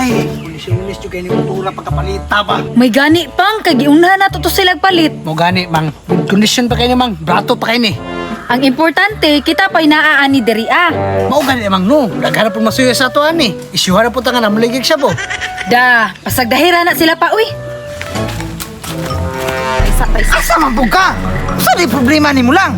Ay, ulis-ulis jud kay ni motora pagkapalita ba. May gani pang kay giunhan na to sila palit. Mo gani mang, good condition pa kay ni mang, brato pa kay ni. Ang importante, kita pa'y naaani diri ah. Mao gani mang no, daghan na pud masuyo sa ato ani. Isyuhan na pud ta nga namuligig siya po. Da, pasagdahira na sila pa uy. Paisa, paisa. Asa man pud ka? Sa di problema nimo lang?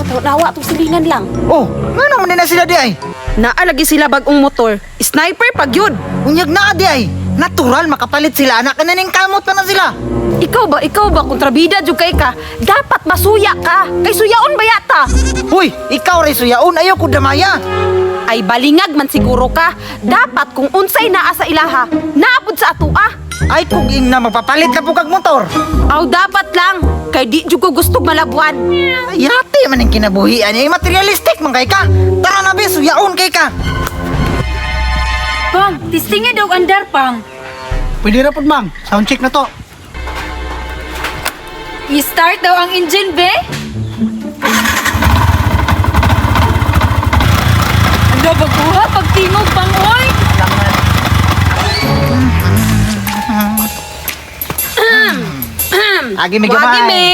Nawa, nawa, itong silingan lang. Oh, ngano man na sila di ay? Naalagi sila bagong motor. Sniper pag yun. Unyag naa di ay. Natural makapalit sila anak kana ning kamot pa na sila. Ikaw ba, kontrabida jud kay ka, dapat masuya ka. Kay suyaon ba yata? Uy, ikaw ray suyaon ayaw ko damaya. Ay balingag man siguro ka. Dapat kung unsay naa sa ilaha, naapod sa atua. Ay kung ing na magpapalit na pud kag motor. Aw dapat lang, kay di jud ko gusto malabuan. Ay, yate man ang kinabuhian ay materialistic man kay ka. Tara na be, suyaon kay ka. Pang, tistingi daw andar pang. Pwede ra pud mang, sound check na to. I-start daw ang engine, be. Ano baguha pagtingog pang oy? Agi mi Wagi gamay. me.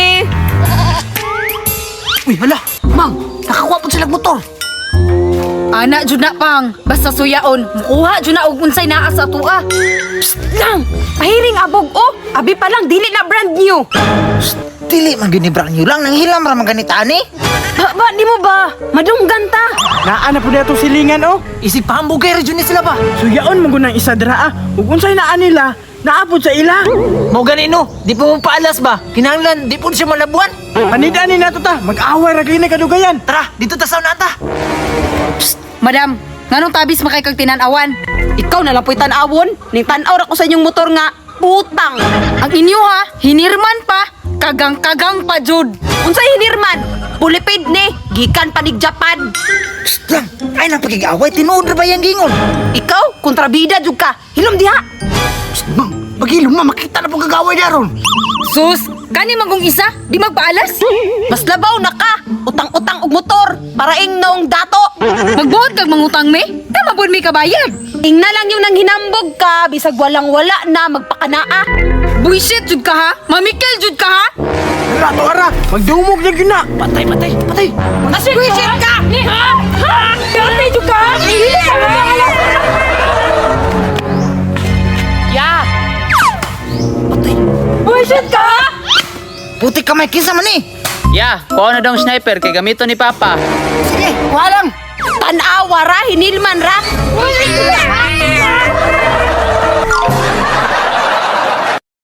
Uy, hala, mang, nakakuha pud sila motor. Ana jud na pang, basta suyaon, mukuha jud na og unsay naa sa atua. Psst lang, pahiring abog oh. Abi pa lang dili na brand new. Dili man gyud ni brand new lang nang hilam ra man ganita ani. Ba, ba di mo ba? Madunggan ta. Naa na pud atong silingan oh. Isip pambugay ra jud ni sila ba. Suyaon mo gunang isa dira ah. Ug unsay naa nila, naapod sa ila. Mao gani no, di pa mo paalas ba? Kinahanglan di pud siya malabuan. Panidaan ni nato ta, mag-away ra gyud ni kadugayan. Tara, dito ta sa nata. Madam, nganong tabis makay kag tinan-awan? Ikaw na lang po'y tan-awon. Ning tan-aw ra ko sa inyong motor nga putang. Ang inyo ha, hinirman pa, kagang-kagang pa jud. Unsay hinirman? Pulipid ni, gikan pa nig Japan. Psst lang, ay nang pagigaway tinuod ra ba yang gingon? Ikaw, kontrabida jud ka. Hilom diha. Psst, mang, bagilom ma, makita na pud kagaway daron. Sus, kani magong isa, di magpaalas. Mas labaw na ka. Utang-utang og motor para ing noong dato. Magbuot kag mangutang me, tama pud mi kabayad. Ing na lang yung nanghinambog ka bisag walang wala na magpakanaa. Buisit jud ka ha, mamikil jud ka ha. Ara to ara, magdumog na gyud na. Patay, patay, patay. Buisit ka! Ha? Ha? Dati jud ka ha? Ya. Buisit ka ha? Puti kamay kinsa man ni. Ya, kuha na daw ang sniper kay gamito ni Papa. Sige, kuha lang. Tan-awa ra, hinilman ra. Buisit ka ha?